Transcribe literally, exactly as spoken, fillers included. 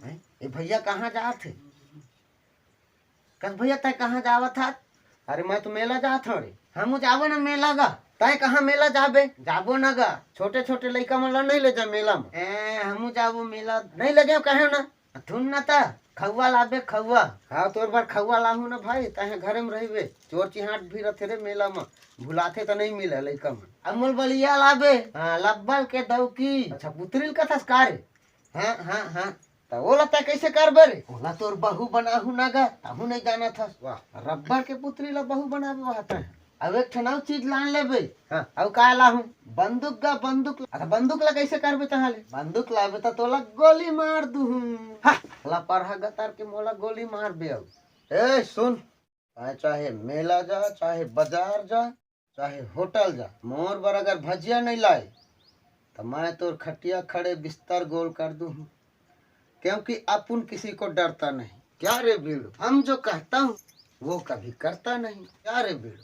हैं? ए भैया कहाँ जात हे? कस भैया तय कहाँ जावत हस? अरे मैं तो मेला जात हँव रे। हमू जाबो न मेला गा। तय कहाँ मेला जाबे? जाबो न गा। छोटे छोटे लइका मन ला नहीं ले जा मेला म। ए, हमू जाबो मेला। नहीं ले जाओ कहे न। थुन न त खउआ लाबे खउआ। हाँ तोर बर खउआ लाहू न भाई, तहे घरे म रहिबे। चोर चिहाट भी रथे रे मेला म, भुलाथे त नहीं मिले लइका मन। अमूल बलिया लाबे। हाँ लब्बल के दौकी। अच्छा पुतरी ल कथस का रे? हाँ हाँ हाँ। त ओला तय कैसे करबे रे? ओला तोर बहू बनाहू न गा, तहू नहीं जानत हस। वाह। रब्बड़ के पुतरी ला बहू बनाबे वहाँ तय। अब एक ठन अउ चीज लान लेबे। हाँ। अउ का लाहूं? बंदूक गा बंदूक। अच्छा बंदूक ला कैसे करबे तहाँ ले? बंदूक लाबे त तोला गोली मार दूहूं। हाँ। ला परहा गतार के मोला गोली मार बे अउ। ए सुन, तैं चाहे मेला जा, चाहे बाजार जा, चाहे होटल जा, मोर बर अगर भजिया नहीं लाए त मैं तोर खटिया खड़े बिस्तर गोल कर दूहूं, क्योंकि अपुन किसी को डरता नहीं। क्या रे बीड़ू, हम जो कहता हूँ वो कभी करता नहीं। क्या रे बीड़ू?